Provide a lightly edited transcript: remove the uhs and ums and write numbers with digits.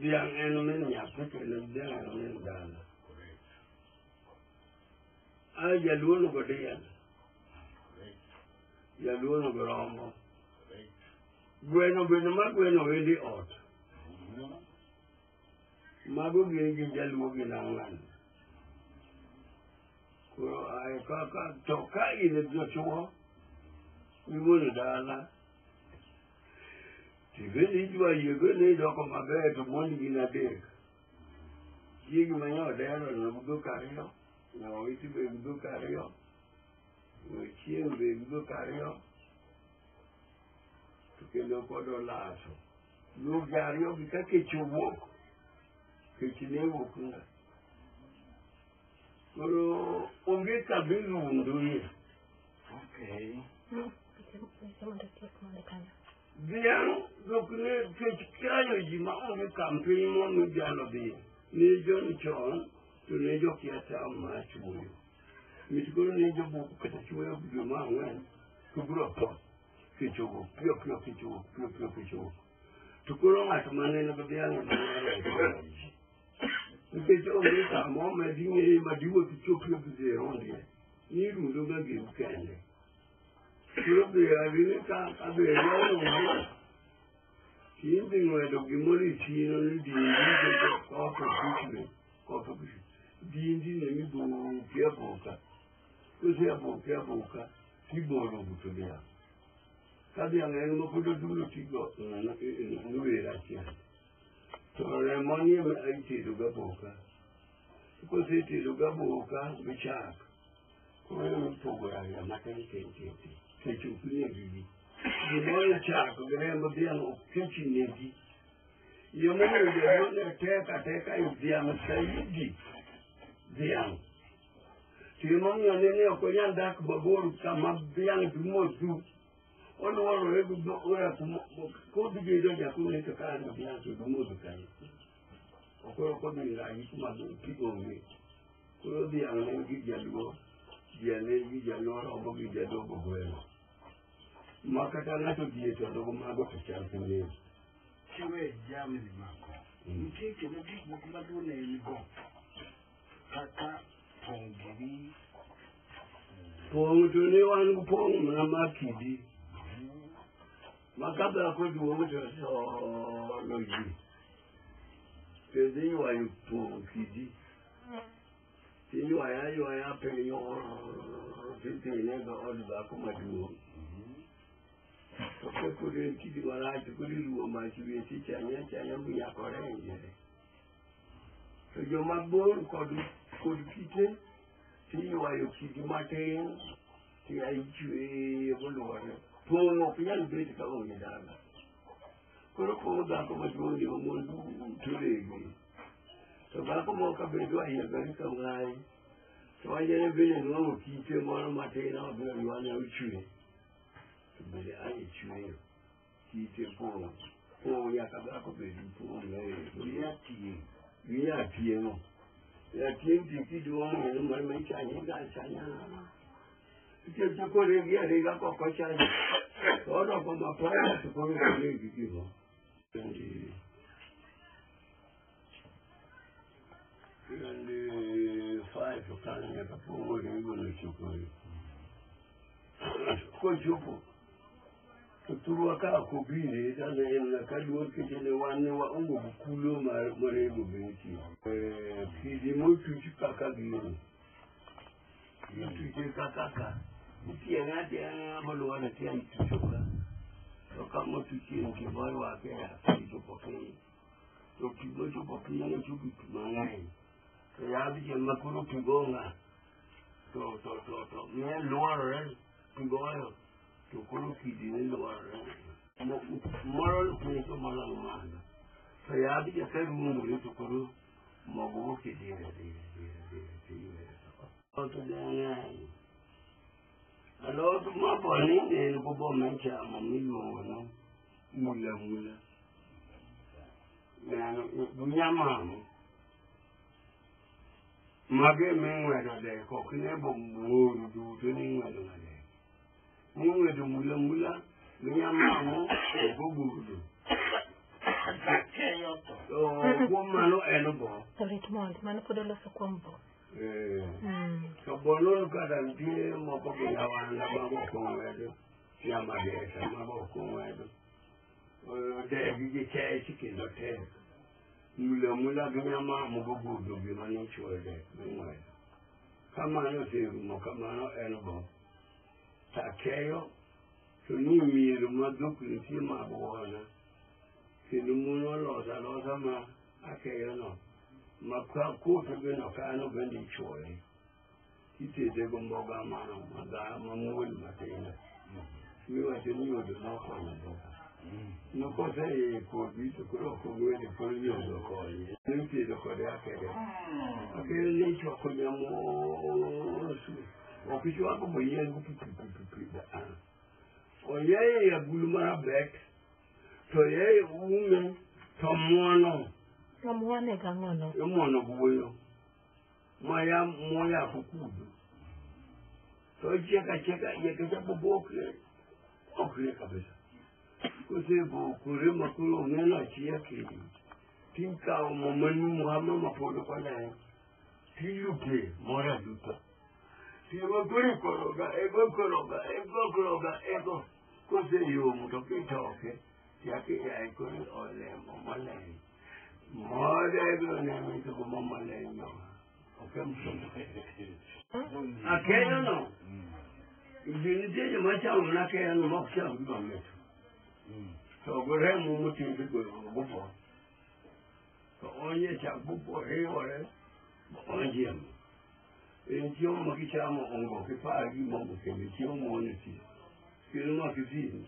Dhiang' en min nyathi kendo dhiang' en min dala. A jaluo onego diel. Jaluo onego rombo. Gweno bende ma gweno wendi ot. Mago gin gi jaluo gin ang'wen. Koro ae kaka to ka in jachuo miwuon dala tibende idwa yiego ni idoko maber to mondi gin adek. Chiegi ma nyodero no dhok ariyo, nyawiti be gi dhok ariyo, chieng' be gi dhok ariyo, to kendo kod olaso. Dhok ariyo gi ka kech owuok, kech ne wuok nga. Koro onge kama irundoe. Okay. Dhiang' dhok ne kech kayo ji ma onge campaign moro minyalo dhiye. Ne jo chon to ne jokia tam mar chuoyo. Mit koro ne jobuk kata chuoyo dwe mar ang'wen to biro tho. Kech owuok piyo piyo kech owuok piyo piyo kech owuok. To koro ng'at mane nigi dhiang' ema ne reso ji. Nikech onge kamoro ma ding'eye ma diwuoth ichopie bidhi irundie. Nirundo ga giu kende. Koro be awinjo ka be onge idhi ng'wedo gimoro e chiro ni dindi kopo kichwe kopo kichwe dindi ne mibuki abuka kose abuki abuka tibolo buto dhiang' ka dhiang' en ma pod odulo tigo nuwer achiel to remo ni ema itedo gaboka kosetedo gaboka gi chak koro ipogo ariyo matin tin tin tin kech ok negi gimoro chak gi remb dhiang' ok kech negi yo momiyo jaluo ne tek ateka e dhiang' saidi dhiang' to emomiyo nene ok onyal dak mabor kama dhiang' dumo du oluorore gi kodhi bedo jakune to ka an dhiang' to dumo du kanyo okoro kodhi ng'ayi kuma pi onge koro dhiang' ne gi jaluo diel ne gi jaluo rombo gi jaluo go gweno ma kata ng'ato odhi e to mago to chal gi neno Kiwe jamni mako. Nitie kendo gik moko ma luo ne nigo. Kaka pong' giri. Pong' to ne wan gi pong' mana mar kidi. Ma ka dhako duong' to solo ji. To dhi ywayo pong' kidi. Tiywaya aywaya piny tithine e od dhako maduong'. To ka koro en kidi marach to koro iruwo mach wiye tichanye achanya minyaka orenjre. To joma bor kod kod kite tiywayo kidi matin tia ichweyo moluore. Pong' ok nyal bet ka onge dala. Koro pong' dhako maduong' ni mon duto rege. To dhako moro ka be dwa yiegore ka ng'ayi to wanyalo bende nwang'o kite moro matin obiro ywane ochwe. To bende ang' ichweyo kite pong'. Pong' nyaka dhako bed gi pong' Wiya tieng'. Wiya atieng'o. Atieng' ti kiduong' eno mar ma ichanye ga achanya. Nikech koregi arega kok ochanye. To odoko mapek to koro ok oregi gimoro. 25 kanyo nyaka pong' orego nochopo. Kochopo to thurwa ka ok obire kane en ka luor kech ne wan ne waonge gi kulo mar marego betie. Kidi motuch kaka gini. Ituche kaka ka. Itieng'e atieng'a moluore tia itucho ka. To kama otuchie nitie moywake yath ichopo piny. To pi mochopo piny nochopo pi mang'eny. To yadh yien ma koro pi go ng'a to to to to ne luorore pi goyo to koro kidi ne luorore. Moro piny to moro malo. To yadh ja ka rumbore to koro mogo wuok e diere diere diere diere diere. Alot ne ng'eny. Alot maboni ne en go michamo miluongo ni mula mula. Nyamamo. Mage ming'wedo dek ok ne buoru duto ning'wedo ga dek. Ning'wedo mula mula gi nyamamo to goburdo. Keyo to. Kuom mano en bo. To rit mondi, mano pod oloso kuom bo. To bono kata nitie moko gi nyawanda mago kong'wedo, nyamagesa mago kong'wedo. Degi gi chech kendo tek. Mula mula gi nyamamo gogudo gima nochuoyo dek ming'wedo. Kamano oserumo kamano en bo. Takeyo to ni mier ma dhok nitie mag wana. Kendo mon oloso alosa ma akeyono ma kothe bende kano bende ichuoye. Itede go mboga mamuol matindo. Miwacho ni yudo nokonyo mboga. Nokose kodhi to koro ok ong'wede koro yudo konye. Nitedo kode akeyo. Akeyo ni ichwako nyamos. Ok ichwako boyiengo pi pi pi pi pi. Oyeye e agulu marabet to oyeye ume to muono. Omuone gang'ono? Imuono guoyo. Maya muoya kukudo. To ochiek achieka iye kacha bobokre. Bokre kabisa. Kosebokore ma koro ong'e ni ochiek tikawo mo manumu ama mapod ok oleny tilute moro aluta. Tigo koro ikoroga, igo koroga, igo koroga, igo. Koseyom to kitoke, chak iyaye koro olemo moleny. Modego ne mitogo mo moleny no. Ok akeyo no. Ji nitie joma chamo mana akeyo no mok cham gima mit. To go remo moting' go bo. To onye chak bo riwore onjiemo. En chiemo ma kichamo ongo kipar gimombo kendo chiemo mondo ti. Kendo ma kitin.